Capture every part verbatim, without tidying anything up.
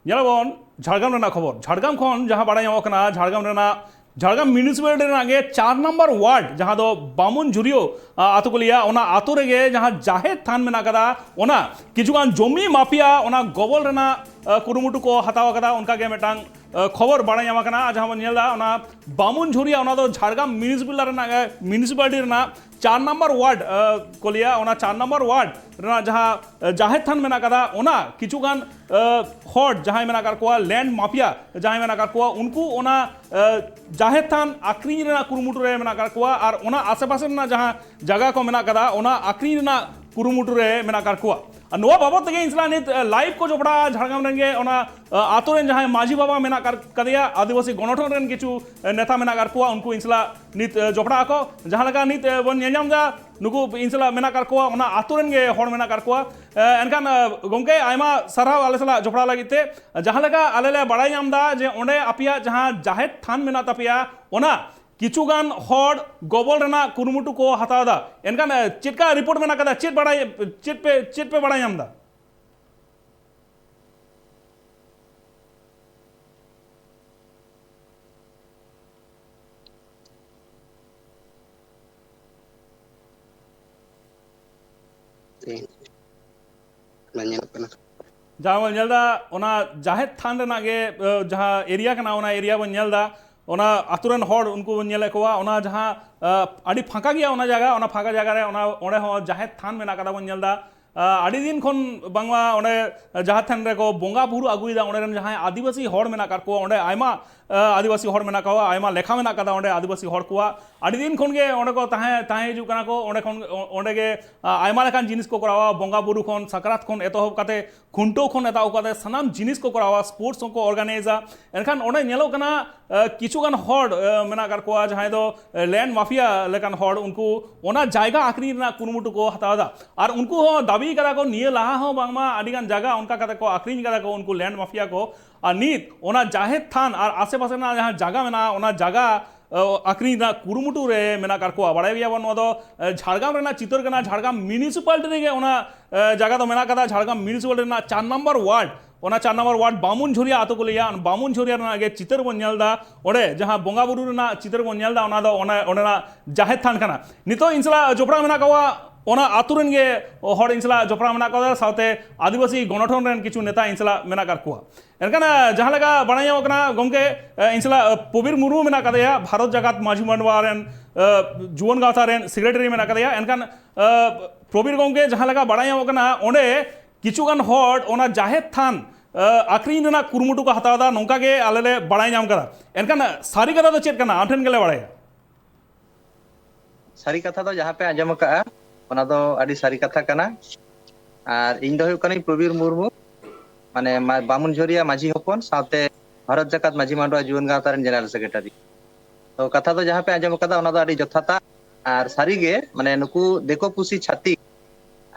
ᱧᱮᱞᱟᱵᱚᱱ ᱡᱷᱟᱲᱜᱨᱟᱢ ᱨᱮᱱᱟᱜ ᱠᱷᱚᱵᱚᱨ᱾ ᱡᱷᱟᱲᱜᱨᱟᱢ ᱠᱷᱚᱱ ᱡᱟᱦᱟᱸ ᱵᱟᱲᱟᱭ ᱧᱟᱢᱚᱜ ᱠᱟᱱᱟ, ᱡᱷᱟᱲᱜᱨᱟᱢ ᱨᱮᱱᱟᱜ, ᱡᱷᱟᱲᱜᱨᱟᱢ ᱢᱤᱭᱩᱱᱤᱥᱤᱯᱟᱞᱤᱴᱤ ᱨᱮᱱᱟᱜ ᱜᱮ ᱪᱟᱨ ᱱᱟᱢᱵᱟᱨ ᱣᱟᱨᱰ, ᱡᱟᱦᱟᱸ ᱫᱚ ᱵᱟᱢᱩᱱ ᱡᱷᱩᱨᱤᱭᱳ, ᱟ, ᱟᱛᱳ ᱠᱚ ᱞᱟᱹᱭᱟ, ᱚᱱᱟ ᱟᱛᱳ ᱨᱮᱜᱮ ᱡᱟᱦᱟᱸ ᱡᱟᱦᱮᱨ ᱛᱷᱟᱱ ᱢᱮᱱᱟᱜ ᱠᱟᱫᱟ, ᱚᱱᱟ ᱠᱤᱪᱷᱩᱜᱟᱱ ᱡᱚᱢᱤ ᱢᱟᱯᱷᱤᱭᱟ ᱚᱱᱟ ᱜᱚᱵᱚᱞ ᱨᱮᱱᱟᱜ, ᱟ, ᱠᱩᱨᱩᱢᱩᱴᱩ ᱠᱚ ᱦᱟᱛᱟᱣ ᱠᱟᱫᱟ᱾ ᱚᱱᱠᱟ ᱜᱮ ᱢᱤᱫᱴᱟᱝ, ᱟ, ᱠᱷᱚᱵᱚᱨ ᱵᱟᱲᱟᱭ ᱧᱟᱢ ᱟᱠᱟᱱᱟ᱾ ᱟᱨ ᱡᱟᱦᱟᱸ ᱵᱚᱱ ᱧᱮᱞ ᱮᱫᱟ, ᱚᱱᱟ ᱵᱟᱢᱩᱱ ᱡᱷᱩᱨᱤᱭᱟ, ᱚᱱᱟ ᱫᱚ ᱡᱷᱟᱲᱜᱨᱟᱢ ᱢᱤᱭᱩᱱᱤᱥᱤᱯᱟᱞ ᱨᱮᱱᱟᱜ, ᱟ, ᱢᱤᱭᱩᱱᱤᱥᱤᱯᱟᱞᱤᱴᱤ ᱨᱮᱱᱟᱜ ᱪᱟᱨ ᱱᱟᱢᱵᱟᱨ ᱣᱟᱨᱰ, ᱟ, ᱠᱚ ᱞᱟᱹᱭᱟ, ᱚᱱᱟ ᱪᱟᱨ ᱱᱟᱢᱵᱟᱨ ᱣᱟᱨᱰ ᱨᱮᱱᱟᱜ ᱡᱟᱦᱟᱸ, ᱟ, ᱡᱟᱦᱮᱨ ᱛᱷᱟᱱ ᱢᱮᱱᱟᱜ ᱠᱟᱫᱟ, ᱚᱱᱟ ᱠᱤᱪᱷᱩᱜᱟᱱ, ᱟ, ᱦᱚᱲ ᱡᱟᱦᱟᱸᱭ ᱢᱮᱱᱟᱜ ᱟᱠᱟᱫ ᱠᱚᱣᱟ, ᱞᱮᱱᱰ ᱢᱟᱯᱷᱤᱭᱟ ᱡᱟᱦᱟᱸᱭ ᱢᱮᱱᱟᱜ ᱟᱠᱟᱫ ᱠᱚᱣᱟ, ᱩᱱᱠᱩ ᱚᱱᱟ, ᱟ, ᱡᱟᱦᱮᱨ ᱛᱷᱟᱱ ᱟᱠᱷᱨᱤᱧ ᱨᱮᱱᱟᱜ ᱠᱩᱨᱩᱢᱩᱴᱩ ᱨᱮ ᱢᱮᱱᱟᱜ ᱟᱠᱟᱫ ᱠᱚᱣᱟ᱾ ᱟᱨ ᱚᱱᱟ ᱟᱥᱮᱯᱟᱥᱮ ᱨᱮᱱᱟᱜ ᱡᱟᱦᱟᱸ ᱡᱟᱭᱜᱟ ᱠᱚ ᱢᱮᱱᱟᱜ ᱟᱠᱟᱫᱟ, ᱚᱱᱟ ᱟᱠᱷᱨᱤᱧ ᱨᱮᱱᱟᱜ ᱠᱩᱨᱩᱢᱩᱴᱩ ᱨᱮ ᱢᱮᱱᱟᱜ ᱟᱠᱟᱫ ᱠᱚᱣᱟ᱾ ᱟᱨ ᱱᱚᱣᱟ ᱵᱟᱵᱚᱫ ᱛᱮᱜᱮ ᱤᱧ ᱥᱟᱞᱟᱜ ᱱᱤᱛ, ᱟ, ᱞᱟᱭᱤᱵᱷ ᱠᱚ ᱡᱚᱯᱲᱟᱣᱟ ᱡᱷᱟᱲᱜᱨᱟᱢ ᱨᱮᱱ ᱜᱮ ᱚᱱᱟ, ᱟ, ᱟᱛᱳ ᱨᱮᱱ ᱡᱟᱦᱟᱸᱭ ᱢᱟᱹᱡᱷᱤ ᱵᱟᱵᱟ ᱢᱮᱱᱟᱜ ᱟᱠᱟᱫ ᱠᱟᱫᱮᱭᱟ, ᱟᱹᱫᱤᱵᱟᱹᱥᱤ ᱜᱚᱱᱚᱴᱷᱚᱱ ᱨᱮᱱ ᱠᱤᱪᱷᱩ, ᱟ, ᱱᱮᱛᱟ ᱢᱮᱱᱟᱜ ᱟᱠᱟᱫ ᱠᱚᱣᱟ, ᱩᱱᱠᱩ ᱤᱧ ᱥᱟᱞᱟᱜ ᱱᱤᱛ, ᱟ, ᱡᱚᱯᱲᱟᱜ ᱟᱠᱚ᱾ ᱡᱟᱦᱟᱸ ᱞᱮᱠᱟ ᱱᱤᱛ, ᱟ, ᱵᱚᱱ ᱧᱮᱞ ᱧᱟᱢ ᱮᱫᱟ, ᱱᱩᱠᱩ ᱤᱧ ᱥᱟᱞᱟᱜ ᱢᱮᱱᱟᱜ ᱟᱠᱟᱫ ᱠᱚᱣᱟ, ᱚᱱᱟ ᱟᱛᱳ ᱨᱮᱱ ᱜᱮ ᱦᱚᱲ ᱢᱮᱱᱟᱜ ᱟᱠᱟᱫ ᱠᱚᱣᱟ᱾ ᱮ, ᱮᱱᱠᱷᱟᱱ, ᱮ, ᱜᱚᱢᱠᱮ, ᱟᱭᱢᱟ ᱥᱟᱨᱦᱟᱣ ᱟᱞᱮ ᱥᱟᱞᱟᱜ ᱡᱚᱯᱲᱟᱣ ᱞᱟᱹᱜᱤᱫ ᱛᱮ᱾ ᱡᱟᱦᱟᱸ ᱞᱮᱠᱟ ᱟᱞᱮ ᱞᱮ ᱵᱟᱲᱟᱭ ᱧᱟᱢ ᱮᱫᱟ ᱡᱮ ᱚᱸᱰᱮ ᱟᱯᱮᱭᱟᱜ ᱡᱟᱦᱟᱸ ᱡᱟᱦᱮᱨ ᱛᱷᱟᱱ ᱢᱮᱱᱟᱜ ᱛᱟᱯᱮᱭᱟ, ᱚᱱᱟ ᱠᱤᱪᱷᱩ ᱜᱟᱱ ᱦᱚᱲ ᱜᱚᱵᱚᱞ ᱨᱮᱱᱟᱜ ᱠᱩᱨᱩᱢᱩᱴᱩ ᱠᱚ ᱦᱟᱛᱟᱣ ᱮᱫᱟ᱾ ᱮᱱᱠᱷᱟᱱ, ᱮ, ᱪᱮᱫ ᱞᱮᱠᱟ ᱨᱤᱯᱳᱨᱴ ᱢᱮᱱᱟᱜ ᱠᱟᱫᱟ? ᱪᱮᱫ ᱵᱟᱲᱟᱭ, ᱪᱮᱫ ᱯᱮ, ᱪᱮᱫ ᱯᱮ ᱵᱟᱲᱟᱭ ᱧᱟᱢ ᱮᱫᱟ? ᱛᱮᱦᱮᱧ ᱚᱱᱟ ᱧᱮᱞᱚᱜ ᱠᱟᱱᱟ᱾ ᱡᱟᱦᱟᱸ ᱵᱚᱱ ᱧᱮᱞ ᱮᱫᱟ, ᱚᱱᱟ ᱡᱟᱦᱮᱨ ᱛᱷᱟᱱ ᱨᱮᱱᱟᱜ ᱜᱮ, ᱮ, ᱡᱟᱦᱟᱸ ᱮᱨᱤᱭᱟ ᱠᱟᱱᱟ, ᱚᱱᱟ ᱮᱨᱤᱭᱟ ᱵᱚᱱ ᱧᱮᱞ ᱮᱫᱟ᱾ ᱚᱱᱟ ᱟᱛᱳ ᱨᱮᱱ ᱦᱚᱲ, ᱩᱱᱠᱩ ᱵᱚᱱ ᱧᱮᱞᱮᱫ ᱠᱚᱣᱟ, ᱚᱱᱟ ᱡᱟᱦᱟᱸ, ᱮ, ᱟᱹᱰᱤ ᱯᱷᱟᱸᱠᱟ ᱜᱮᱭᱟ ᱚᱱᱟ ᱡᱟᱭᱜᱟ, ᱚᱱᱟ ᱯᱷᱟᱸᱠᱟ ᱡᱟᱭᱜᱟ ᱨᱮ ᱚᱱᱟ, ᱚᱸᱰᱮ ᱦᱚᱸ ᱡᱟᱦᱮᱨ ᱛᱷᱟᱱ ᱢᱮᱱᱟᱜ ᱠᱟᱫᱟ ᱵᱚᱱ ᱧᱮᱞ ᱮᱫᱟ᱾ ᱟ, ᱟᱹᱰᱤ ᱫᱤᱱ ᱠᱷᱚᱱ ᱵᱟᱝᱢᱟ ᱚᱸᱰᱮ ᱡᱟᱦᱟᱸ ᱛᱷᱟᱱ ᱨᱮᱠᱚ ᱵᱚᱸᱜᱟ ᱵᱩᱨᱩ ᱟᱹᱜᱩᱭᱮᱫᱟ, ᱚᱸᱰᱮ ᱨᱮᱱ ᱡᱟᱦᱟᱸᱭ ᱟᱹᱫᱤᱵᱟᱹᱥᱤ ᱦᱚᱲ ᱢᱮᱱᱟᱜ ᱟᱠᱟᱫ ᱠᱚᱣᱟ, ᱚᱸᱰᱮ ᱟᱭᱢᱟ, ᱟ, ᱟᱹᱫᱤᱵᱟᱹᱥᱤ ᱦᱚᱲ ᱢᱮᱱᱟᱜ ᱠᱚᱣᱟ, ᱟᱭᱢᱟ ᱞᱮᱠᱷᱟ ᱢᱮᱱᱟᱜ ᱟᱠᱟᱫᱟ ᱚᱸᱰᱮ ᱟᱹᱫᱤᱵᱟᱹᱥᱤ ᱦᱚᱲ ᱠᱚᱣᱟᱜ᱾ ᱟᱹᱰᱤ ᱫᱤᱱ ᱠᱷᱚᱱ ᱜᱮ ᱚᱸᱰᱮ ᱠᱚ ᱛᱟᱦᱮᱸ, ᱛᱟᱦᱮᱸ ᱦᱤᱡᱩᱜ ᱠᱟᱱᱟ ᱠᱚ᱾ ᱚᱸᱰᱮ ᱠᱷᱚᱱ, ᱚ-, ᱚᱸᱰᱮ ᱜᱮ, ᱟ, ᱟᱭᱢᱟ ᱞᱮᱠᱟᱱ ᱡᱤᱱᱤᱥ ᱠᱚ ᱠᱚᱨᱟᱣᱟ, ᱵᱚᱸᱜᱟ ᱵᱩᱨᱩ ᱠᱷᱚᱱ, ᱥᱟᱠᱨᱟᱛ ᱠᱷᱚᱱ ᱮᱛᱚᱦᱚᱵ ᱠᱟᱛᱮ, ᱠᱷᱩᱱᱴᱟᱹᱣ ᱠᱷᱚᱱ ᱮᱛᱚᱦᱚᱵ ᱠᱟᱛᱮ ᱥᱟᱱᱟᱢ ᱡᱤᱱᱤᱥ ᱠᱚ ᱠᱚᱨᱟᱣᱟ, ᱥᱯᱳᱨᱴᱥ ᱦᱚᱸᱠᱚ ᱚᱨᱜᱟᱱᱟᱭᱤᱡᱟ᱾ ᱮᱱᱠᱷᱟᱱ ᱚᱸᱰᱮ ᱧᱮᱞᱚᱜ ᱠᱟᱱᱟ, ᱟ, ᱠᱤᱪᱷᱩ ᱜᱟᱱ ᱦᱚᱲ, ᱟ, ᱢᱮᱱᱟᱜ ᱟᱠᱟᱫ ᱠᱚᱣᱟ, ᱡᱟᱦᱟᱸᱭ ᱫᱚ, ᱟ, ᱞᱮᱱᱰ ᱢᱟᱯᱷᱤᱭᱟ ᱞᱮᱠᱟᱱ ᱦᱚᱲ, ᱩᱱᱠᱩ ᱚᱱᱟ ᱡᱟᱭᱜᱟ ᱟᱠᱷᱨᱤᱧ ᱨᱮᱱᱟᱜ ᱠᱩᱨᱩᱢᱩᱴᱩ ᱠᱚ ᱦᱟᱛᱟᱣ ᱮᱫᱟ᱾ ᱟᱨ ᱩᱱᱠᱩ ᱦᱚᱸ ᱫᱟᱹᱵᱤ ᱠᱟᱫᱟ ᱠᱚ, ᱱᱤᱭᱟᱹ ᱞᱟᱦᱟ ᱦᱚᱸ ᱵᱟᱝᱢᱟ ᱟᱹᱰᱤ ᱜᱟᱱ ᱡᱟᱭᱜᱟ ᱚᱱᱠᱟ ᱠᱟᱛᱮ ᱠᱚ ᱟᱠᱷᱨᱤᱧ ᱠᱟᱫᱟ ᱠᱚ ᱩᱱᱠᱩ ᱞᱮᱱᱰ ᱢᱟᱯᱷᱤᱭᱟ ᱠᱚ᱾ ᱟᱨ ᱱᱤᱛ ᱚᱱᱟ ᱡᱟᱦᱮᱨ ᱛᱷᱟᱱ ᱟᱨ ᱟᱥᱮᱯᱟᱥᱮ ᱨᱮᱱᱟᱜ ᱡᱟᱦᱟᱸ ᱡᱟᱭᱜᱟ ᱢᱮᱱᱟᱜᱼᱟ, ᱚᱱᱟ ᱡᱟᱭᱜᱟ, ᱟ, ᱟᱠᱷᱨᱤᱧ ᱨᱮᱱᱟᱜ ᱠᱩᱨᱩᱢᱩᱴᱩ ᱨᱮ ᱢᱮᱱᱟᱜ ᱟᱠᱟᱫ ᱠᱚᱣᱟ᱾ ᱵᱟᱲᱟᱭ ᱜᱮᱭᱟᱵᱚᱱ, ᱱᱚᱣᱟ ᱫᱚ, ᱟ, ᱡᱷᱟᱲᱜᱨᱟᱢ ᱨᱮᱱᱟᱜ ᱪᱤᱛᱟᱹᱨ ᱠᱟᱱᱟ᱾ ᱡᱷᱟᱲᱜᱨᱟᱢ ᱢᱤᱭᱩᱱᱤᱥᱤᱯᱟᱞᱤᱴᱤ ᱨᱮᱜᱮ ᱚᱱᱟ, ᱟ, ᱡᱟᱭᱜᱟ ᱫᱚ ᱢᱮᱱᱟᱜ ᱟᱠᱟᱫᱟ᱾ ᱡᱷᱟᱲᱜᱨᱟᱢ ᱢᱤᱭᱩᱱᱤᱥᱤᱯᱟᱞᱤᱴᱤ ᱨᱮᱱᱟᱜ ᱪᱟᱨ ᱱᱟᱢᱵᱟᱨ ᱣᱟᱨᱰ, ᱚᱱᱟ ᱪᱟᱨ ᱱᱚᱢᱵᱚᱨ ᱣᱟᱨᱰ ᱵᱟᱢᱩᱱ ᱡᱷᱚᱨᱤᱭᱟ ᱟᱛᱳ ᱠᱚ ᱞᱟᱹᱭᱟ᱾ ᱵᱟᱢᱩᱱ ᱡᱷᱚᱨᱤᱭᱟ ᱨᱮᱱᱟᱜ ᱜᱮ ᱪᱤᱛᱟᱹᱨ ᱵᱚᱱ ᱧᱮᱞ ᱮᱫᱟ᱾ ᱚᱸᱰᱮ ᱡᱟᱦᱟᱸ ᱵᱚᱸᱜᱟ ᱵᱩᱨᱩ ᱨᱮᱱᱟᱜ ᱪᱤᱛᱟᱹᱨ ᱵᱚᱱ ᱧᱮᱞ ᱮᱫᱟ, ᱚᱱᱟ ᱫᱚ ᱚᱱᱟ ᱚᱸᱰᱮᱱᱟᱜ ᱡᱟᱦᱮᱨ ᱛᱷᱟᱱ ᱠᱟᱱᱟ᱾ ᱱᱤᱛᱚᱜ ᱤᱧ ᱥᱟᱞᱟᱜ ᱡᱚᱯᱲᱟᱣ ᱢᱮᱱᱟᱜ ᱠᱚᱣᱟ ᱚᱱᱟ ᱟᱛᱳ ᱨᱮᱱ ᱜᱮ ᱦᱚᱲ, ᱤᱧ ᱥᱟᱞᱟᱜ ᱡᱚᱯᱲᱟᱣ ᱢᱮᱱᱟᱜ ᱠᱚᱣᱟ, ᱥᱟᱶᱛᱮ ᱟᱹᱫᱤᱵᱟᱹᱥᱤ ᱜᱚᱱᱚᱴᱷᱚᱱ ᱨᱮᱱ ᱠᱤᱪᱷᱩ ᱱᱮᱛᱟ ᱤᱧ ᱥᱟᱞᱟᱜ ᱢᱮᱱᱟᱜ ᱟᱠᱟᱫ ᱠᱚᱣᱟ᱾ ᱮᱱᱠᱷᱟᱱ ᱡᱟᱦᱟᱸ ᱞᱮᱠᱟ ᱵᱟᱲᱟᱭ ᱧᱟᱢᱚᱜ ᱠᱟᱱᱟ ᱜᱚᱢᱠᱮ, ᱤᱧ ᱥᱟᱞᱟᱜ ᱯᱨᱚᱵᱤᱨ ᱢᱩᱨᱢᱩ ᱢᱮᱱᱟᱜ ᱟᱠᱟᱫᱮᱭᱟ, ᱵᱷᱟᱨᱚᱛ ᱡᱟᱠᱟᱛ ᱢᱟᱹᱡᱷᱤ ᱢᱟᱰᱣᱟ ᱨᱮᱱ ᱡᱩᱣᱟᱹᱱ ᱜᱟᱶᱛᱟ ᱨᱮᱱ ᱥᱮᱠᱨᱮᱴᱟᱨᱤ ᱢᱮᱱᱟᱜ ᱟᱠᱟᱫᱮᱭᱟ᱾ ᱮᱱᱠᱷᱟᱱ ᱯᱨᱚᱵᱤᱨ ᱜᱚᱢᱠᱮ, ᱡᱟᱦᱟᱸ ᱞᱮᱠᱟ ᱵᱟᱲᱟᱭ ᱧᱟᱢᱚᱜ ᱠᱟᱱᱟ, ᱚᱸᱰᱮ ᱠᱤᱪᱷᱩ ᱜᱟᱱ ᱦᱚᱲ ᱚᱱᱟ ᱡᱟᱦᱮᱨ ᱛᱷᱟᱱ ᱟᱹᱠᱷᱨᱤᱧ ᱨᱮᱱᱟᱜ ᱠᱩᱨᱩᱢᱩᱴᱩ ᱠᱚ ᱦᱟᱛᱟᱣ ᱮᱫᱟ, ᱱᱚᱝᱠᱟ ᱜᱮ ᱟᱞᱮ ᱞᱮ ᱵᱟᱲᱟᱭ ᱧᱟᱢ ᱠᱟᱫᱟ᱾ ᱮᱱᱠᱷᱟᱱ ᱥᱟᱹᱨᱤ ᱠᱟᱛᱷᱟ ᱫᱚ ᱪᱮᱫ ᱠᱟᱱᱟ, ᱟᱢ ᱴᱷᱮᱱ ᱜᱮᱞᱮ ᱵᱟᱲᱟᱭᱟ᱾ ᱥᱟᱹᱨᱤ ᱠᱟᱛᱷᱟ ᱫᱚ ᱡᱟᱦᱟᱸ ᱯᱮ ᱟᱸᱡᱚᱢ ᱟᱠᱟᱫᱼᱟ, ᱚᱱᱟ ᱫᱚ ᱟᱹᱰᱤ ᱥᱟᱹᱨᱤ ᱠᱟᱛᱷᱟ ᱠᱟᱱᱟ᱾ ᱟᱨ ᱤᱧ ᱫᱚ ᱦᱩᱭᱩᱜ ᱠᱟᱹᱱᱟᱹᱧ ᱯᱨᱚᱵᱤᱨ ᱢᱩᱨᱢᱩ, ᱢᱟᱱᱮ ᱢᱟ-, ᱵᱟᱢᱩᱱ ᱡᱷᱚᱨᱤᱭᱟ ᱢᱟᱹᱡᱷᱤ ᱦᱚᱯᱚᱱ, ᱥᱟᱶᱛᱮ ᱵᱷᱟᱨᱚᱛ ᱡᱟᱠᱟᱛ ᱢᱟᱹᱡᱷᱤ ᱢᱟᱰᱣᱟ ᱡᱩᱣᱟᱹᱱ ᱜᱟᱶᱛᱟ ᱨᱮᱱ ᱡᱮᱱᱟᱨᱮᱞ ᱥᱮᱠᱨᱮᱴᱟᱨᱤ᱾ ᱛᱚ, ᱠᱟᱛᱷᱟ ᱫᱚ ᱡᱟᱦᱟᱸ ᱯᱮ ᱟᱸᱡᱚᱢ ᱟᱠᱟᱫᱟ, ᱚᱱᱟ ᱫᱚ ᱟᱹᱰᱤ ᱡᱚᱛᱷᱟᱛᱟ᱾ ᱟᱨ ᱥᱟᱹᱨᱤᱜᱮ, ᱢᱟᱱᱮ, ᱱᱩᱠᱩ ᱫᱤᱠᱩ ᱯᱩᱥᱤ ᱪᱷᱟᱹᱛᱤᱠ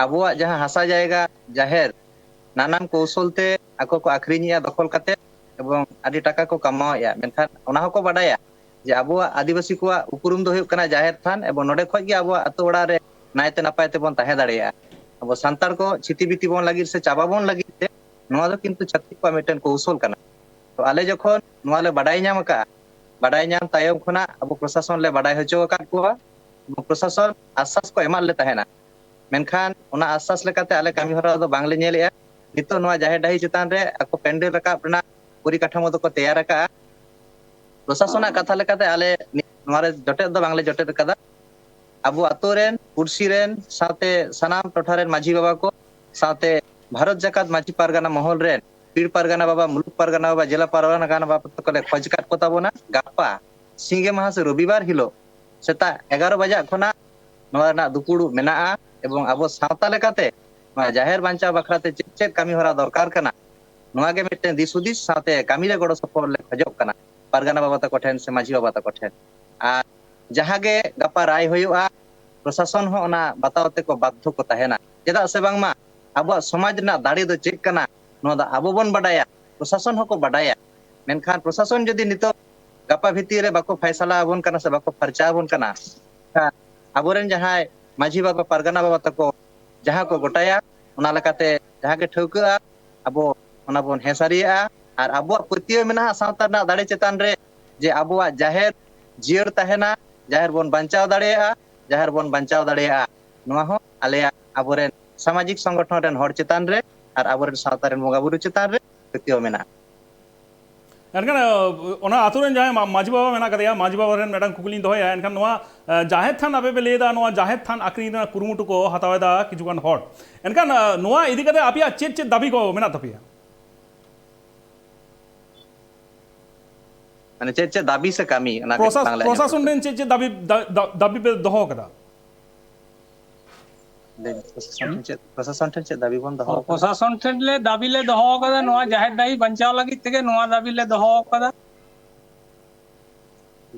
ᱟᱵᱚᱣᱟᱜ ᱡᱟᱦᱟᱸ ᱦᱟᱥᱟ ᱡᱟᱭᱜᱟ, ᱡᱟᱦᱮᱨ, ᱱᱟᱱᱟᱱ ᱠᱚᱣᱥᱚᱞ ᱛᱮ ᱟᱠᱚ ᱠᱚ ᱟᱹᱠᱷᱨᱤᱧᱮᱜᱼᱟ ᱫᱚᱠᱷᱚᱞ ᱠᱟᱛᱮ, ᱮᱵᱚᱝ ᱟᱹᱰᱤ ᱴᱟᱠᱟ ᱠᱚ ᱠᱟᱢᱟᱣᱮᱫᱼᱟ᱾ ᱢᱮᱱᱠᱷᱟᱱ ᱚᱱᱟ ᱦᱚᱸᱠᱚ ᱵᱟᱰᱟᱭᱟ ᱡᱮ ᱟᱵᱚᱣᱟᱜ ᱟᱹᱫᱤᱵᱟᱹᱥᱤ ᱠᱚᱣᱟᱜ ᱩᱯᱨᱩᱢ ᱫᱚ ᱦᱩᱭᱩᱜ ᱠᱟᱱᱟ ᱡᱟᱦᱮᱨ ᱛᱷᱟᱱ, ᱮᱵᱚᱝ ᱱᱚᱰᱮ ᱠᱷᱚᱡ ᱜᱮ ᱟᱵᱚᱣᱟᱜ ᱟᱹᱛᱩ ᱚᱲᱟᱜ ᱨᱮ ᱱᱟᱭᱛᱮ ᱱᱟᱯᱟᱭ ᱛᱮᱵᱚᱱ ᱛᱟᱦᱮᱸ ᱫᱟᱲᱮᱭᱟᱜᱼᱟ᱾ ᱟᱵᱚ ᱥᱟᱱᱛᱟᱲ ᱠᱚ ᱪᱷᱤᱛᱤ ᱵᱤᱛᱤ ᱵᱚᱱ ᱞᱟᱹᱜᱤᱫ ᱥᱮ ᱪᱟᱵᱟ ᱵᱚᱱ ᱞᱟᱹᱜᱤᱫ ᱛᱮ ᱱᱚᱣᱟ ᱫᱚ ᱠᱤᱱᱛᱩ ᱪᱷᱟᱹᱛᱤᱠ ᱠᱚᱣᱟᱜ ᱢᱤᱫᱴᱮᱱ ᱠᱚᱣᱥᱚᱞ ᱠᱟᱱᱟ᱾ ᱛᱚ, ᱟᱞᱮ ᱡᱚᱠᱷᱚᱱ ᱱᱚᱣᱟ ᱞᱮ ᱵᱟᱰᱟᱭ ᱧᱟᱢ ᱟᱠᱟᱫᱼᱟ, ᱵᱟᱰᱟᱭ ᱧᱟᱢ ᱛᱟᱭᱚᱢ ᱠᱷᱚᱱᱟᱜ ᱟᱵᱚ ᱯᱨᱚᱥᱟᱥᱚᱱ ᱞᱮ ᱵᱟᱰᱟᱭ ᱦᱚᱪᱚ ᱟᱠᱟᱫ ᱠᱚᱣᱟ, ᱮᱵᱚᱝ ᱯᱨᱚᱥᱟᱥᱚᱱ ᱟᱥᱥᱟᱥ ᱠᱚ ᱮᱢᱟᱫ ᱞᱮ ᱛᱟᱦᱮᱱᱟ᱾ ᱢᱮᱱᱠᱷᱟᱱ ᱚᱱᱟ ᱟᱥᱥᱟᱥ ᱞᱮᱠᱟᱛᱮ ᱟᱞᱮ ᱠᱟᱹᱢᱤ ᱦᱚᱨᱟ ᱫᱚ ᱵᱟᱝᱞᱮ ᱧᱮᱞᱮᱜᱼᱟ᱾ ᱱᱤᱛᱚᱜ ᱱᱚᱣᱟ ᱡᱟᱦᱮᱨ ᱰᱟᱹᱦᱤ ᱪᱮᱛᱟᱱ ᱨᱮ ᱟᱠᱚ ᱯᱮᱱᱰᱮᱞ ᱨᱟᱠᱟᱵ ᱨᱮᱱᱟᱜ ᱯᱚᱨᱤᱠᱟᱴᱷᱟᱢᱳ ᱫᱚᱠᱚ ᱛᱮᱭᱟᱨ ᱟᱠᱟᱫᱼᱟ᱾ ᱯᱨᱚᱥᱟᱥᱚᱱᱟᱜ ᱠᱟᱛᱷᱟ ᱞᱮᱠᱟᱛᱮ ᱟᱞᱮ ᱱᱚᱣᱟ ᱨᱮ ᱡᱚᱴᱮᱫ ᱫᱚ ᱵᱟᱝᱞᱮ ᱡᱚᱴᱮᱫ ᱟᱠᱟᱫᱟ᱾ ᱟᱵᱚ ᱟᱛᱳ ᱨᱮᱱ, ᱯᱩᱲᱥᱤ ᱨᱮᱱ, ᱥᱟᱶᱛᱮ ᱥᱟᱱᱟᱢ ᱴᱚᱴᱷᱟ ᱨᱮᱱ ᱢᱟᱹᱡᱷᱤ ᱵᱟᱵᱟ ᱠᱚ, ᱥᱟᱶᱛᱮ ᱵᱷᱟᱨᱚᱛ ᱡᱟᱠᱟᱛ ᱢᱟᱹᱡᱷᱤ ᱯᱟᱨᱜᱟᱱᱟ ᱢᱚᱦᱚᱞ ᱨᱮᱱ, ᱯᱤᱲ ᱯᱟᱨᱜᱟᱱᱟ ᱵᱟᱵᱟ, ᱢᱩᱞᱩᱠ ᱯᱟᱨᱜᱟᱱᱟ ᱵᱟᱵᱟ, ᱡᱮᱞᱟ ᱯᱟᱨᱜᱟᱱᱟ ᱵᱟᱵᱟ ᱛᱟᱠᱚ ᱞᱮ ᱠᱷᱚᱡᱽ ᱟᱠᱟᱫ ᱠᱚ ᱛᱟᱵᱚᱱᱟ᱾ ᱜᱟᱯᱟ ᱥᱤᱸᱜᱮ ᱢᱟᱦᱟ ᱥᱮ ᱨᱚᱵᱤᱵᱟᱨ ᱦᱤᱞᱳᱜ ᱥᱮᱛᱟᱜ ᱮᱜᱟᱨᱚ ᱵᱟᱡᱟᱜ ᱠᱷᱚᱱᱟᱜ ᱱᱚᱣᱟ ᱨᱮᱱᱟᱜ ᱫᱩᱯᱩᱲᱩᱵ ᱢᱮᱱᱟᱜᱼᱟ, ᱮᱵᱚᱝ ᱟᱵᱚ ᱥᱟᱶᱛᱟ ᱞᱮᱠᱟᱛᱮ ᱱᱚᱣᱟ ᱡᱟᱦᱮᱨ ᱵᱟᱧᱪᱟᱣ ᱵᱟᱠᱷᱨᱟ ᱛᱮ ᱪᱮᱫ ᱪᱮᱫ ᱠᱟᱹᱢᱤ ᱦᱚᱨᱟ ᱫᱚᱨᱠᱟᱨ ᱠᱟᱱᱟ, ᱱᱚᱣᱟ ᱜᱮ ᱢᱤᱫᱴᱮᱱ ᱫᱤᱥ ᱦᱩᱫᱤᱥ ᱥᱟᱶᱛᱮ ᱠᱟᱹᱢᱤ ᱨᱮ ᱜᱚᱲᱚ ᱥᱚᱯᱚᱦᱚᱫ ᱞᱮ ᱠᱷᱚᱡᱚᱜ ᱠᱟᱱᱟ ᱯᱟᱨᱜᱟᱱᱟ ᱵᱟᱵᱟ ᱛᱟᱠᱚ ᱴᱷᱮᱱ ᱥᱮ ᱢᱟᱹᱡᱷᱤ ᱵᱟᱵᱟ ᱛᱟᱠᱚ ᱴᱷᱮᱱ᱾ ᱟᱨ ᱡᱟᱦᱟᱸ ᱜᱮ ᱜᱟᱯᱟ ᱨᱟᱭ ᱦᱩᱭᱩᱜᱼᱟ, ᱯᱨᱚᱥᱟᱥᱚᱱ ᱦᱚᱸ ᱚᱱᱟ ᱵᱟᱛᱟᱣ ᱛᱮᱠᱚ ᱵᱟᱫᱽᱫᱷᱚ ᱠᱚ ᱛᱟᱦᱮᱱᱟ᱾ ᱪᱮᱫᱟᱜ ᱥᱮ ᱵᱟᱝᱢᱟ ᱟᱵᱚᱣᱟᱜ ᱥᱚᱢᱟᱡᱽ ᱨᱮᱱᱟᱜ ᱫᱟᱲᱮ ᱫᱚ ᱪᱮᱫ ᱠᱟᱱᱟ, ᱱᱚᱣᱟ ᱫᱚ ᱟᱵᱚ ᱵᱚᱱ ᱵᱟᱰᱟᱭᱟ, ᱯᱨᱚᱥᱟᱥᱚᱱ ᱦᱚᱸᱠᱚ ᱵᱟᱰᱟᱭᱟ᱾ ᱢᱮᱱᱠᱷᱟᱱ ᱯᱨᱚᱥᱟᱥᱚᱱ ᱡᱩᱫᱤ ᱱᱤᱛᱚᱜ ᱜᱟᱯᱟ ᱵᱷᱤᱛᱤᱨ ᱨᱮ ᱵᱟᱠᱚ ᱯᱷᱟᱭᱥᱟᱞᱟ ᱟᱵᱚᱱ ᱠᱟᱱᱟ ᱥᱮ ᱵᱟᱠᱚ ᱯᱷᱟᱨᱪᱟ ᱟᱵᱚᱱ ᱠᱟᱱᱟ, ᱮᱱᱠᱷᱟᱱ ᱟᱵᱚᱨᱮᱱ ᱡᱟᱦᱟᱸᱭ ᱢᱟᱹᱡᱷᱤ ᱵᱟᱵᱟ, ᱯᱟᱨᱜᱟᱱᱟ ᱵᱟᱵᱟ ᱛᱟᱠᱚ ᱡᱟᱦᱟᱸ ᱠᱚ ᱜᱚᱴᱟᱭᱟ, ᱚᱱᱟ ᱞᱮᱠᱟᱛᱮ ᱡᱟᱦᱟᱸ ᱜᱮ ᱴᱷᱟᱹᱣᱠᱟᱹᱜᱼᱟ, ᱟᱵᱚ ᱚᱱᱟ ᱵᱚᱱ ᱦᱮᱸ ᱥᱟᱹᱨᱤᱭᱟᱜᱼᱟ᱾ ᱟᱨ ᱟᱵᱚᱣᱟᱜ ᱯᱟᱹᱛᱭᱟᱹᱣ ᱢᱮᱱᱟᱜᱼᱟ ᱥᱟᱶᱛᱟ ᱨᱮᱱᱟᱜ ᱫᱟᱲᱮ ᱪᱮᱛᱟᱱ ᱨᱮ, ᱡᱮ ᱟᱵᱚᱣᱟᱜ ᱡᱟᱦᱮᱨ ᱡᱤᱭᱟᱹᱲ ᱛᱟᱦᱮᱱᱟ, ᱡᱟᱦᱮᱨ ᱵᱚᱱ ᱵᱟᱧᱪᱟᱣ ᱫᱟᱲᱮᱭᱟᱜᱼᱟ, ᱡᱟᱦᱮᱨ ᱵᱚᱱ ᱵᱟᱧᱪᱟᱣ ᱫᱟᱲᱮᱭᱟᱜᱼᱟ᱾ ᱱᱚᱣᱟ ᱦᱚᱸ ᱟᱞᱮᱭᱟᱜ, ᱟᱵᱚᱨᱮᱱ ᱥᱟᱢᱟᱡᱤᱠ ᱥᱚᱝᱜᱚᱴᱷᱚᱱ ᱨᱮᱱ ᱦᱚᱲ ᱪᱮᱛᱟᱱ ᱨᱮ ᱟᱨ ᱟᱵᱚᱨᱮᱱ ᱥᱟᱶᱛᱟ ᱨᱮᱱ ᱵᱚᱸᱜᱟ ᱵᱩᱨᱩ ᱪᱮᱛᱟᱱ ᱨᱮ ᱯᱟᱹᱛᱭᱟᱹᱣ ᱢᱮᱱᱟᱜᱼᱟ᱾ ᱮᱱᱠᱷᱟᱱ ᱚᱱᱟ ᱟᱛᱳ ᱨᱮᱱ ᱡᱟᱦᱟᱸᱭ ᱢᱟᱹᱡᱷᱤ ᱵᱟᱵᱟ ᱢᱮᱱᱟᱜ ᱟᱠᱟᱫᱮᱭᱟ, ᱢᱟᱹᱡᱷᱤ ᱵᱟᱵᱟ ᱨᱮᱱ ᱢᱤᱫᱴᱟᱝ ᱠᱩᱠᱞᱤᱧ ᱫᱚᱦᱚᱭᱟ᱾ ᱮᱱᱠᱷᱟᱱ ᱱᱚᱣᱟ ᱡᱟᱦᱮᱨ ᱛᱷᱟᱱ ᱟᱯᱮ ᱯᱮ ᱞᱟᱹᱭ ᱮᱫᱟ, ᱱᱚᱣᱟ ᱡᱟᱦᱮᱨ ᱛᱷᱟᱱ ᱟᱹᱠᱷᱨᱤᱧ ᱨᱮᱱᱟᱜ ᱠᱩᱨᱩᱢᱩᱴᱩ ᱠᱚ ᱦᱟᱛᱟᱣ ᱮᱫᱟ ᱠᱤᱪᱷᱩ ᱜᱟᱱ ᱦᱚᱲ᱾ ᱮᱱᱠᱷᱟᱱ ᱱᱚᱣᱟ ᱤᱫᱤ ᱠᱟᱛᱮ ᱟᱯᱮᱭᱟᱜ ᱪᱮᱫ ᱪᱮᱫ ᱫᱟᱹᱵᱤ ᱠᱚ ᱢᱮᱱᱟᱜ ᱛᱟᱯᱮᱭᱟ? ᱢᱟᱱᱮ ᱪᱮᱫ ᱪᱮᱫ ᱫᱟᱹᱵᱤ ᱥᱮ ᱠᱟᱹᱢᱤ, ᱚᱱᱟ ᱠᱟᱹᱴᱤᱡ ᱵᱟᱝᱞᱮ ᱟᱸᱡᱚᱢ ᱯᱨᱚᱥᱟᱥᱚᱱ ᱴᱷᱮᱱ ᱪᱮᱫ ᱪᱮᱫ ᱫᱟᱹᱵᱤ ᱫᱟᱹᱵᱤ ᱯᱮ ᱫᱚᱦᱚ ᱟᱠᱟᱫᱟ? ᱯᱨᱚᱥᱟᱥᱚᱱ ᱴᱷᱮᱱ ᱪᱮᱫ, ᱯᱨᱚᱥᱟᱥᱚᱱ ᱴᱷᱮᱱ ᱪᱮᱫ ᱫᱟᱹᱵᱤ ᱵᱚᱱ ᱫᱚᱦᱚ ᱟᱠᱟᱫᱟ? ᱯᱨᱚᱥᱟᱥᱚᱱ ᱴᱷᱮᱱ ᱞᱮ ᱫᱟᱹᱵᱤ ᱞᱮ ᱫᱚᱦᱚ ᱟᱠᱟᱫᱟ, ᱱᱚᱣᱟ ᱡᱟᱦᱮᱨ ᱰᱟᱹᱦᱤ ᱵᱟᱧᱪᱟᱣ ᱞᱟᱹᱜᱤᱫ ᱛᱮᱜᱮ ᱱᱚᱣᱟ ᱫᱟᱹᱵᱤ ᱞᱮ ᱫᱚᱦᱚ ᱟᱠᱟᱫᱟ᱾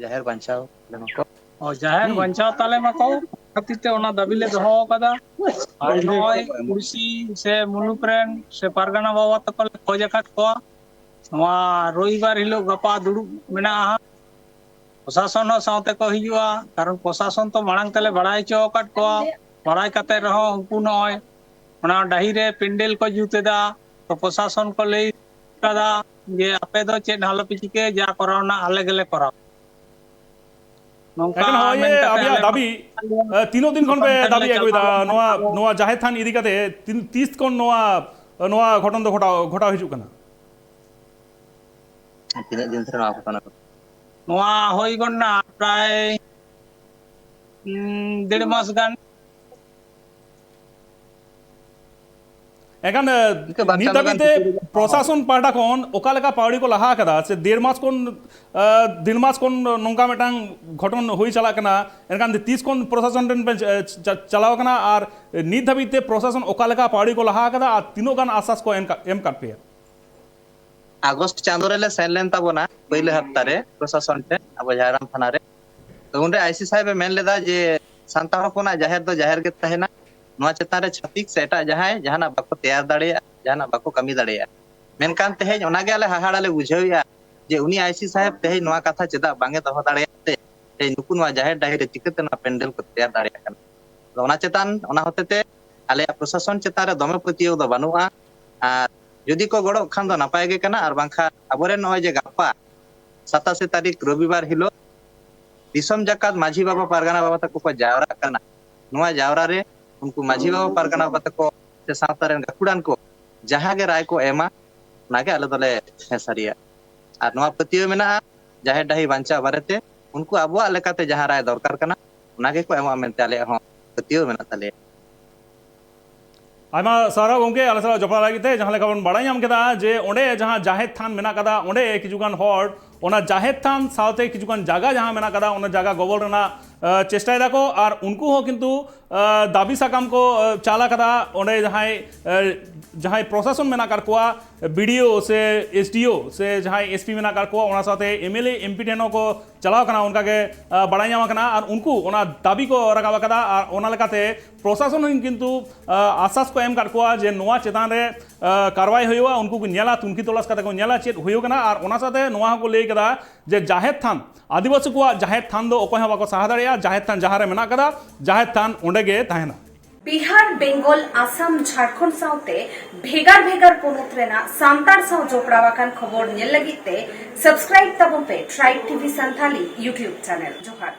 ᱡᱟᱦᱮᱨ ᱵᱟᱧᱪᱟᱣ ᱞᱮᱱᱟ ᱠᱚ᱾ ᱚ, ᱡᱟᱦᱮᱨ ᱦᱩᱸ᱾ ᱵᱟᱧᱪᱟᱣ ᱛᱟᱞᱮ ᱢᱟᱠᱚ, ᱠᱷᱟᱹᱛᱤᱨ ᱛᱮ ᱚᱱᱟ ᱫᱟᱹᱵᱤ ᱞᱮ ᱫᱚᱦᱚ ᱟᱠᱟᱫᱟ᱾ ᱟᱨ ᱱᱚᱜᱼᱚᱭ ᱯᱩᱲᱥᱤ ᱥᱮ ᱢᱩᱞᱩᱠ ᱨᱮᱱ ᱥᱮ ᱯᱟᱨᱜᱟᱱᱟ ᱵᱟᱵᱟ ᱛᱟᱠᱚ ᱞᱮ ᱠᱷᱚᱡᱽ ᱟᱠᱟᱫ ᱠᱚᱣᱟ, ᱱᱚᱣᱟ ᱨᱚᱵᱤᱵᱟᱨ ᱦᱤᱞᱳᱜ ᱜᱟᱯᱟ ᱫᱩᱲᱩᱵ ᱢᱮᱱᱟᱜᱼᱟ ᱦᱟᱸᱜ᱾ ᱯᱨᱚᱥᱟᱥᱚᱱ ᱦᱚᱸ ᱥᱟᱶᱛᱮ ᱠᱚ ᱦᱤᱡᱩᱜᱼᱟ, ᱠᱟᱨᱚᱱ ᱯᱨᱚᱥᱟᱥᱚᱱ ᱛᱚ ᱢᱟᱲᱟᱝ ᱛᱮᱞᱮ ᱵᱟᱲᱟᱭ ᱦᱚᱪᱚ ᱟᱠᱟᱫ ᱠᱚᱣᱟ᱾ ᱵᱟᱲᱟᱭ ᱠᱟᱛᱮ ᱨᱮᱦᱚᱸ ᱩᱱᱠᱩ ᱱᱚᱜᱼᱚᱭ ᱚᱱᱟ ᱰᱟᱹᱦᱤ ᱨᱮ ᱯᱮᱱᱰᱮᱞ ᱠᱚ ᱡᱩᱛ ᱮᱫᱟ, ᱛᱚ ᱯᱨᱚᱥᱟᱥᱚᱱ ᱠᱚ ᱞᱟᱹᱭ ᱠᱟᱫᱟ ᱡᱮ ᱟᱯᱮ ᱫᱚ ᱪᱮᱫ ᱦᱚᱸ ᱟᱞᱚᱯᱮ ᱪᱤᱠᱟᱹᱭᱟ, ᱡᱟ ᱠᱚᱨᱟᱣ ᱨᱮᱱᱟᱜ ᱟᱞᱮ ᱜᱮᱞᱮ ᱠᱚᱨᱟᱣᱟ᱾ ᱱᱚᱝᱠᱟ ᱮᱱᱠᱷᱟᱱ ᱱᱚᱜᱼᱚᱭ ᱡᱮ ᱢᱮᱱ ᱠᱟᱛᱮ ᱟᱯᱮᱭᱟᱜ ᱟᱞᱮ ᱦᱚᱸ ᱫᱟᱹᱵᱤ, ᱮ, ᱛᱤᱱᱟᱹᱜ ᱫᱤᱱ ᱠᱷᱚᱱ ᱯᱮ ᱯᱟᱱᱛᱷᱟ ᱞᱮ ᱫᱟᱹᱵᱤ ᱟᱹᱜᱩᱭᱮᱫᱟ? ᱪᱟᱞᱟᱣ ᱞᱮᱱᱟ᱾ ᱱᱚᱣᱟ, ᱱᱚᱣᱟ ᱡᱟᱦᱮᱨ ᱛᱷᱟᱱ ᱤᱫᱤ ᱠᱟᱛᱮ ᱛᱤᱱ, ᱛᱤᱥ ᱠᱷᱚᱱ ᱱᱚᱣᱟ, ᱱᱚᱣᱟ ᱜᱷᱚᱴᱚᱱ ᱫᱚ ᱜᱷᱚᱴᱟᱣ, ᱜᱷᱚᱴᱟᱣ ᱦᱤᱡᱩᱜ ᱠᱟᱱᱟ? ᱛᱤᱱᱟᱹᱜ ᱫᱤᱱ ᱫᱷᱚᱨᱮ ᱱᱚᱣᱟ ᱜᱷᱚᱴᱚᱱᱟ ᱠᱚ? ᱱᱚᱣᱟ ᱦᱩᱭ ᱜᱚᱫ ᱮᱱᱟ ᱯᱨᱟᱭ, ᱩᱸ, ᱰᱮᱲ ᱢᱟᱥ ᱜᱟᱱ᱾ ᱮᱱᱠᱷᱟᱱ, ᱮ, ᱤᱱᱠᱟᱹ ᱵᱟᱨ ᱱᱤᱛ ᱪᱟᱸᱫᱳ ᱫᱷᱟᱹᱵᱤᱡ ᱜᱟᱱ ᱛᱮ ᱵᱷᱤᱛᱤᱨ ᱨᱮᱜᱮ᱾ ᱯᱨᱚᱥᱟᱥᱚᱱ ᱯᱟᱦᱴᱟ ᱠᱷᱚᱱ ᱚᱠᱟ ᱞᱮᱠᱟ ᱯᱟᱹᱣᱲᱤ ᱠᱚ ᱞᱟᱦᱟ ᱟᱠᱟᱫᱟ, ᱥᱮ ᱰᱮᱲ ᱢᱟᱥ ᱠᱷᱚᱱ, ᱮ, ᱰᱮᱲ ᱢᱟᱥ ᱠᱷᱚᱱ ᱱᱚᱝᱠᱟ ᱢᱤᱫᱴᱟᱝ ᱜᱷᱚᱴᱚᱱ ᱦᱩᱭ ᱪᱟᱞᱟᱜ ᱠᱟᱱᱟ, ᱮᱱᱠᱷᱟᱱ ᱛᱤᱥ ᱠᱷᱚᱱ ᱯᱨᱚᱥᱟᱥᱚᱱ ᱴᱷᱮᱱ ᱯᱮ ᱪᱟ-, ᱪᱟ-, ᱪᱟᱞᱟᱣ ᱠᱟᱱᱟ ᱟᱨ ᱱᱤᱛ ᱫᱷᱟᱹᱵᱤᱡ ᱛᱮ ᱯᱨᱚᱥᱟᱥᱚᱱ ᱚᱠᱟ ᱞᱮᱠᱟ ᱯᱟᱹᱣᱲᱤ ᱠᱚ ᱞᱟᱦᱟ ᱟᱠᱟᱫᱟ ᱟᱨ ᱛᱤᱱᱟᱹᱜ ᱜᱟᱱ ᱟᱥᱟᱥ ᱠᱚ ᱮᱢ ᱠᱟ-, ᱮᱢ ᱠᱟᱫ ᱯᱮᱭᱟ? ᱟᱜᱚᱥᱴ ᱪᱟᱸᱫᱳ ᱨᱮᱞᱮ ᱥᱮᱱ ᱞᱮᱱ ᱛᱟᱵᱚᱱᱟ ᱯᱳᱭᱞᱳ ᱦᱟᱯᱛᱟ ᱨᱮ ᱯᱨᱚᱥᱟᱥᱚᱱ ᱴᱷᱮᱱ, ᱟᱵᱚ ᱡᱷᱟᱲᱜᱨᱟᱢ ᱛᱷᱟᱱᱟ ᱨᱮ᱾ ᱛᱚ ᱩᱱᱨᱮ ᱟᱭᱥᱤ ᱥᱟᱦᱮᱵ ᱮ ᱢᱮᱱ ᱞᱮᱫᱟ ᱡᱮ ᱥᱟᱱᱛᱟᱲ ᱦᱚᱯᱚᱱᱟᱜ ᱡᱟᱦᱮᱨ ᱫᱚ ᱡᱟᱦᱮᱨ ᱜᱮ ᱛᱟᱦᱮᱱᱟ, ᱱᱚᱣᱟ ᱪᱮᱛᱟᱱ ᱨᱮ ᱪᱷᱟᱹᱛᱤᱠ ᱥᱮ ᱮᱴᱟᱜ ᱡᱟᱦᱟᱸᱭ ᱡᱟᱦᱟᱱᱟᱜ ᱵᱟᱠᱚ ᱛᱮᱭᱟᱨ ᱫᱟᱲᱮᱭᱟᱜᱼᱟ, ᱡᱟᱦᱟᱱᱟᱜ ᱵᱟᱠᱚ ᱠᱟᱹᱢᱤ ᱫᱟᱲᱮᱭᱟᱜᱼᱟ᱾ ᱢᱮᱱᱠᱷᱟᱱ ᱛᱮᱦᱮᱧ ᱚᱱᱟᱜᱮ ᱟᱞᱮ ᱦᱟᱦᱟᱲᱟ ᱞᱮ ᱵᱩᱡᱷᱟᱹᱣᱮᱫᱼᱟ ᱡᱮ ᱩᱱᱤ ᱟᱭᱥᱤ ᱥᱟᱦᱮᱵ ᱛᱮᱦᱮᱧ ᱱᱚᱣᱟ ᱠᱟᱛᱷᱟ ᱪᱮᱫᱟᱜ ᱵᱟᱝ ᱮ ᱫᱚᱦᱚ ᱫᱟᱲᱮᱭᱟᱜ ᱛᱮ, ᱛᱮᱦᱮᱧ ᱱᱩᱠᱩ ᱱᱚᱣᱟ ᱡᱟᱦᱮᱨ ᱰᱟᱹᱦᱤ ᱨᱮ ᱪᱤᱠᱟᱹᱛᱮ ᱱᱚᱣᱟ ᱯᱮᱱᱰᱮᱞ ᱠᱚ ᱛᱮᱭᱟᱨ ᱫᱟᱲᱮᱭᱟᱜ ᱠᱟᱱᱟ᱾ ᱟᱫᱚ ᱚᱱᱟ ᱪᱮᱛᱟᱱ, ᱚᱱᱟ ᱦᱚᱛᱮ ᱛᱮ ᱟᱞᱮᱭᱟᱜ ᱯᱨᱚᱥᱟᱥᱚᱱ ᱪᱮᱛᱟᱱ ᱨᱮ ᱫᱚᱢᱮ ᱯᱟᱹᱛᱭᱟᱹᱣ ᱫᱚ ᱵᱟᱹᱱᱩᱜᱼᱟ᱾ ᱟᱨ ᱡᱩᱫᱤ ᱠᱚ ᱜᱚᱲᱚᱜ ᱠᱷᱟᱱ ᱫᱚ ᱱᱟᱯᱟᱭ ᱜᱮ ᱠᱟᱱᱟ, ᱟᱨ ᱵᱟᱝᱠᱷᱟᱱ ᱟᱵᱚᱨᱮᱱ ᱱᱚᱜᱼᱚᱭ ᱡᱮ ᱜᱟᱯᱟ ᱥᱟᱛᱟᱥᱤ ᱛᱟᱹᱨᱤᱠᱷ ᱨᱚᱵᱤᱵᱟᱨ ᱦᱤᱞᱳᱜ ᱫᱤᱥᱚᱢ ᱡᱟᱠᱟᱛ ᱢᱟᱹᱡᱷᱤ ᱵᱟᱵᱟ ᱯᱟᱨᱜᱟᱱᱟ ᱵᱟᱵᱟ ᱛᱟᱠᱚ ᱠᱚ ᱡᱟᱣᱨᱟᱜ ᱠᱟᱱᱟ, ᱱᱚᱣᱟ ᱡᱟᱣᱨᱟ ᱨᱮ ᱩᱱᱠᱩ ᱢᱟᱹᱡᱷᱤ ᱵᱟᱵᱟ ᱯᱟᱨᱜᱟᱱᱟ ᱵᱟᱵᱟ ᱛᱟᱠᱚ ᱥᱮ ᱥᱟᱶᱛᱟ ᱨᱮᱱ ᱜᱟᱹᱠᱷᱩᱲᱟᱱ ᱠᱚ ᱡᱟᱦᱟᱸ ᱜᱮ ᱨᱟᱭ ᱠᱚ ᱮᱢᱟ, ᱚᱱᱟᱜᱮ ᱟᱞᱮ ᱫᱚᱞᱮ ᱦᱮᱸ ᱥᱟᱹᱨᱤᱭᱟ᱾ ᱟᱨ ᱱᱚᱣᱟ ᱯᱟᱹᱛᱭᱟᱹᱣ ᱢᱮᱱᱟᱜᱼᱟ, ᱡᱟᱦᱮᱨ ᱰᱟᱹᱦᱤ ᱵᱟᱧᱪᱟᱣ ᱵᱟᱨᱮᱛᱮ ᱩᱱᱠᱩ ᱟᱵᱚᱣᱟᱜ ᱞᱮᱠᱟᱛᱮ ᱡᱟᱦᱟᱸ ᱨᱟᱭ ᱫᱚᱨᱠᱟᱨ ᱠᱟᱱᱟ, ᱚᱱᱟ ᱜᱮᱠᱚ ᱮᱢᱚᱜᱼᱟ ᱢᱮᱱᱛᱮ ᱟᱞᱮᱭᱟᱜ ᱦᱚᱸ ᱯᱟᱹᱛᱭᱟᱹᱣ ᱢᱮᱱᱟᱜ ᱛᱟᱞᱮᱭᱟ᱾ ᱟᱭᱢᱟ ᱥᱟᱨᱦᱟᱣ ᱜᱚᱢᱠᱮ, ᱟᱞᱮ ᱥᱟᱞᱟᱜ ᱡᱚᱯᱲᱟᱣ ᱞᱟᱹᱜᱤᱫ ᱛᱮ᱾ ᱡᱟᱦᱟᱸ ᱞᱮᱠᱟ ᱵᱚᱱ ᱵᱟᱲᱟᱭ ᱧᱟᱢ ᱠᱮᱫᱟ ᱡᱮ ᱚᱸᱰᱮ ᱡᱟᱦᱟᱸ ᱡᱟᱦᱮᱨ ᱛᱷᱟᱱ ᱢᱮᱱᱟᱜ ᱠᱟᱫᱟ, ᱚᱸᱰᱮ ᱠᱤᱪᱷᱩ ᱜᱟᱱ ᱦᱚᱲ ᱚᱱᱟ ᱡᱟᱦᱮᱨ ᱛᱷᱟᱱ ᱥᱟᱶᱛᱮ ᱠᱤᱪᱷᱩ ᱜᱟᱱ ᱡᱟᱭᱜᱟ ᱡᱟᱦᱟᱸ ᱢᱮᱱᱟᱜ ᱠᱟᱫᱟ, ᱚᱱᱟ ᱡᱟᱭᱜᱟ ᱜᱚᱵᱚᱞ ᱨᱮᱱᱟᱜ ᱟᱸ, ᱪᱮᱥᱴᱟᱭ ᱫᱟᱠᱚ, ᱟᱨ ᱩᱱᱠᱩ ᱦᱚᱸ ᱠᱤᱱᱛᱩ ᱟᱸ, ᱫᱟᱹᱵᱤ ᱥᱟᱠᱟᱢ ᱠᱚ ᱟᱸ, ᱪᱟᱞ ᱟᱠᱟᱫᱟ᱾ ᱚᱸᱰᱮ ᱡᱟᱦᱟᱸᱭ ᱟᱸ, ᱡᱟᱦᱟᱸᱭ ᱯᱨᱚᱥᱟᱥᱚᱱ ᱢᱮᱱᱟᱜ ᱟᱠᱟᱫ ᱠᱚᱣᱟ, ᱵᱤᱰᱤᱳ ᱥᱮ ᱮᱥᱰᱤᱳ ᱥᱮ ᱡᱟᱦᱟᱸᱭ ᱮᱥᱯᱤ ᱢᱮᱱᱟᱜ ᱟᱠᱟᱫ ᱠᱚᱣᱟ, ᱚᱱᱟ ᱥᱟᱶᱛᱮ ᱮᱢᱮᱞᱮ ᱮᱢᱯᱤ ᱴᱷᱮᱱ ᱦᱚᱸᱠᱚ ᱪᱟᱞᱟᱣ ᱠᱟᱱᱟ, ᱚᱱᱠᱟᱜᱮ ᱟᱸ, ᱵᱟᱲᱟᱭ ᱧᱟᱢ ᱟᱠᱟᱱᱟ᱾ ᱟᱨ ᱩᱱᱠᱩ ᱚᱱᱟ ᱫᱟᱹᱵᱤ ᱠᱚ ᱨᱟᱠᱟᱵ ᱟᱠᱟᱫᱟ, ᱟᱨ ᱚᱱᱟ ᱞᱮᱠᱟᱛᱮ ᱯᱨᱚᱥᱟᱥᱚᱱ ᱦᱚᱸ ᱠᱤᱱᱛᱩ ᱟᱸ, ᱟᱥᱟᱥ ᱠᱚ ᱮᱢ ᱟᱠᱟᱫ ᱠᱚᱣᱟ ᱡᱮ ᱱᱚᱣᱟ ᱪᱮᱛᱟᱱ ᱨᱮ ᱟᱸ, ᱠᱟᱨᱣᱟᱭ ᱦᱩᱭᱩᱜᱼᱟ, ᱩᱱᱠᱩ ᱠᱚ ᱧᱮᱞᱟ, ᱛᱩᱱᱠᱷᱤ ᱛᱚᱞᱟᱥ ᱠᱟᱛᱮ ᱠᱚ ᱧᱮᱞᱟ ᱪᱮᱫ ᱦᱩᱭᱩᱜ ᱠᱟᱱᱟ᱾ ᱟᱨ ᱚᱱᱟ ᱥᱟᱶᱛᱮ ᱱᱚᱣᱟ ᱦᱚᱸᱠᱚ ᱞᱟᱹᱭ ᱠᱟᱫᱟ ᱡᱮ ᱡᱟᱦᱮᱨ ᱛᱷᱟᱱ, ᱟᱹᱫᱤᱵᱟᱹᱥᱤ ᱠᱚᱣᱟᱜ ᱡᱟᱦᱮᱨ ᱛᱷᱟᱱ ᱫᱚ ᱚᱠᱚᱭ ᱦᱚᱸ ᱵᱟᱠᱚ ᱥᱟᱦᱟ ᱫᱟᱲᱮᱭᱟᱜᱼᱟ, ᱡᱟᱦᱮᱨ ᱛᱷᱟᱱ ᱡᱟᱦᱟᱸ ᱨᱮ ᱢᱮᱱᱟᱜ ᱠᱟᱫᱟ, ᱡᱟᱦᱮᱨ ᱛᱷᱟᱱ ᱚᱸᱰᱮ ᱜᱮ ᱛᱟᱦᱮᱱᱟ᱾ ᱵᱤᱦᱟᱨ, ᱵᱮᱝᱜᱚᱞ, ᱟᱥᱟᱢ, ᱡᱷᱟᱲᱠᱷᱚᱸᱰ ᱥᱟᱶᱛᱮ ᱵᱷᱮᱜᱟᱨ ᱵᱷᱮᱜᱟᱨ ᱯᱚᱱᱚᱛ ᱨᱮᱱᱟᱜ ᱥᱟᱱᱛᱟᱲ ᱥᱟᱶ ᱡᱚᱯᱲᱟᱣ ᱟᱠᱟᱱ ᱠᱷᱚᱵᱚᱨ ᱧᱮᱞ ᱞᱟᱹᱜᱤᱫ ᱛᱮ subscribe ᱛᱟᱵᱚᱱ ᱯᱮ Tribe TV Santhali YouTube channel. ᱡᱚᱦᱟᱨ᱾